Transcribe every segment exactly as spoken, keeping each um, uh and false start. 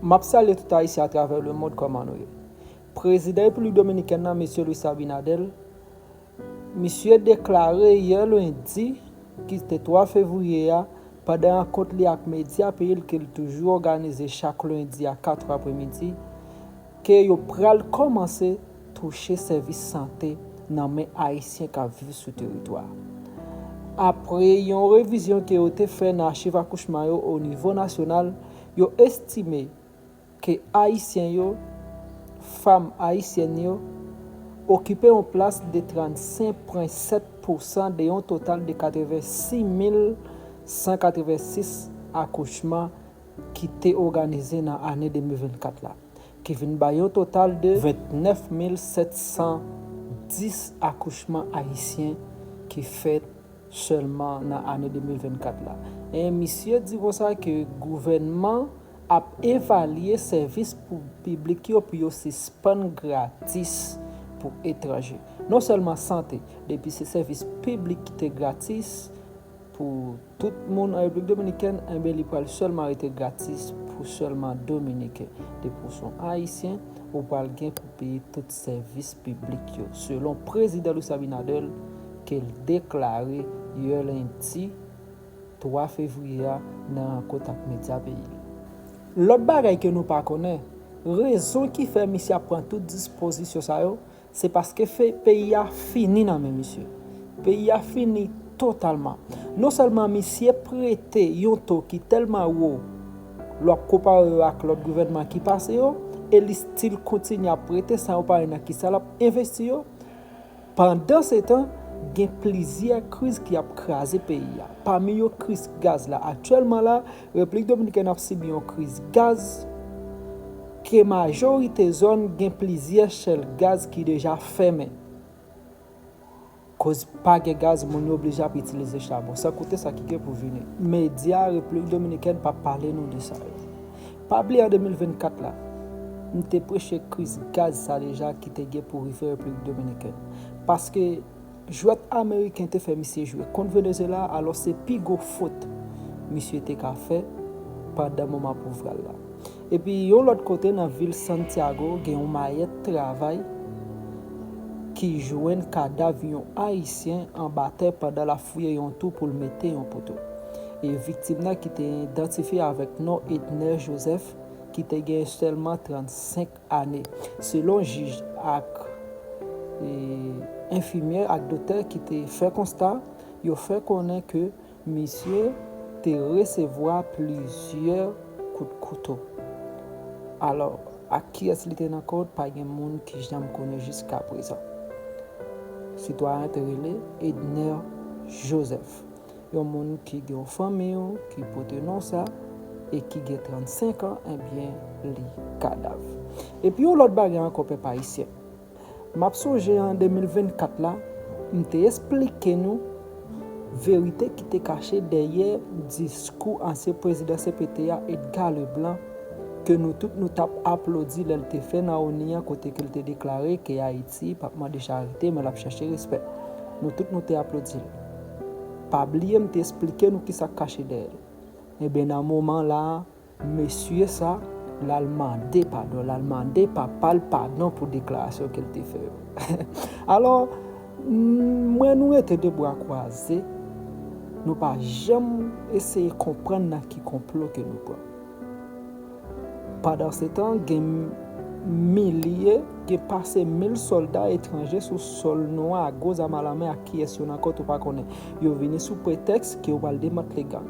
M ap salye tout Ayisyen atravè lemonn, kòman nou ye? Prezidan Repiblik Dominikèn nan, Mesye Luis Abinader, misye deklare yè lendi, ki te twa fevriye a, pandan rankont li ak medya peyi l ke l toujou òganize chak lendi a kat è apremidi, ke yo pral kòmanse touche sèvis sante nan men Ayisyen k ap viv sou teritwa a. Apre yon revizyon ke yo te fè nan achiv akouchman yo o nivo nasyonal, yo estime ke Ayisyen yo, fanm ayisyèn yo, okipe yon plas de trannsenk pwen sèt pousan de yon total de katrevensis mil san katrevensis akouchman ki te òganize nan ane de mil vennkat la, ki vin bay yon total de vennèf mil sètsan dis akouchman ayisyen ki fèt sèlman nan ane de mil vennkat la. E misye di konsa ke gouvènman ap evalye sèvis pou piblik yo pou yo sispann gratis pou etranje. Non sèlman sante, depi se sèvis piblik ki te gratis pou tout moun an Repiblik Dominikèn, enben li pral sèlman rete gratis pou sèlman Dominiken. Depi w se yon Ayisyen, ou pral gen pou peye tout sèvis piblik yo, selon Prezidan Luis Abinader ke l deklare yè lendi twa fevriye a nan rankont ak medya peyi l. Lòt bagay ke nou pa konnen, rezon ki fè misye ap pran tout dispozisyon sa yo, se paske fe-, peyi a fini nan men misye. Peyi a fini totalman. Non sèlman misye prete yon to ki tèlman wo, lè w ap konpare yo ak lòt gouvènman ki pase yo, e li still kontinye ap prete san yo pa wè nan kisa l ap envesti yo. Pandansetan, gen plizyè kriz ki ap kraze peyi a. Pami yo, kriz gaz la. Aktyèlman la, Repiblik Dominikèn ap sibi yon kriz gaz, ke majorite zòn gen plizyè chèl gaz ki deja fèmen. Koz pa gen gaz, moun yo oblije ap itilize chabon, san konte sa ki gen pou vini. Medya Repiblik Dominikèn p ap pale nou de sa yo. Pa bliye an de mil vennkat la, m te preche kriz gaz sa deja ki te gen pou rive Repiblik Dominikèn. Paske jwèt ameriken te fè misye jwe kont Venezuela, alò se pi gwo fot misye te ka fè pandan moman pouvwa l la. Epi yon lòt kote, nan vil Santiago, gen yon mayèt travay ki jwenn kadav yon Ayisyen anba tè pandan l ap fouye yon twou pou l mete yon poto. E viktim nan ki te idantifye avèk non Edner Joseph, ki te gen sèlman trannsenk ane. Selon jij ak, e, enfimyè ak doktè ki te fè konsta, yo fè konnen ke misye te resevwa plizyè kout kouto. Alò, ak kiyès li te nan kont, pa gen moun ki janm konnen jiskaprezan. Sitwayen an te rele Edner Joseph, yon moun ki gen yon fanmi ki pote non sa e ki gen trannsenk an, ebyen, li kadav. Epi yon lòt bagay ankò, pèp ayisyen. M ap sonje an de mil vennkat la, m te esplike nou verite ki te kache dèyè diskou ansyen prezidan C P T a, Edgar Leblanc, ke nou tout nou t ap aplodi lè l te fè nan ONI an, kote ke l te deklare ke Ayiti p ap mande charite, men l ap chèche respè. Nou tout nou te aplodi l. Pa bliye m te esplike nou kisa k kache dèyè l. Ebyen, nan moman la a, mesye sa, l al mande padon, l al mande papa l padon pou deklarasyon ke l te fè yo. Alò, m-, mwen, nou rete de bra kwaze, nou pa janm eseye konprann nan ki konplo ke nou pran. Pandansetan, gen milye, gen pase mil sòlda etranje sou sòl nou an ak gwo zam alanmen ak kiyès yo nan kont ou pa konnen. Yo vini sou pretèks ke yo pral demantle gang.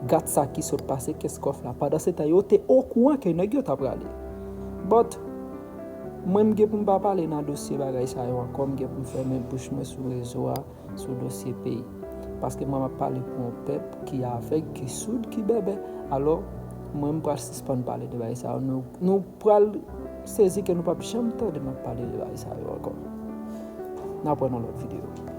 Gad sa ki sot pase kès kòf la. Pandansetan, yo te okouran ke nèg yo t ap rale. But, mwen, m gen pou m pa pale nan dosye bagay sa yo ankò, m gen pou m fèmen bouch mwen sou rezo a, sou dosye peyi. Paske mwen, m ap pale pou yon pèp ki avèg, ki soud, ki bèbè. Alò, mwen, m pral sispann pale de bagay sa yo. Nou, nou pral sezi ke nou p ap janm tande m ap pale de bagay sa yo ankò. N ap wè nan lòt videyo.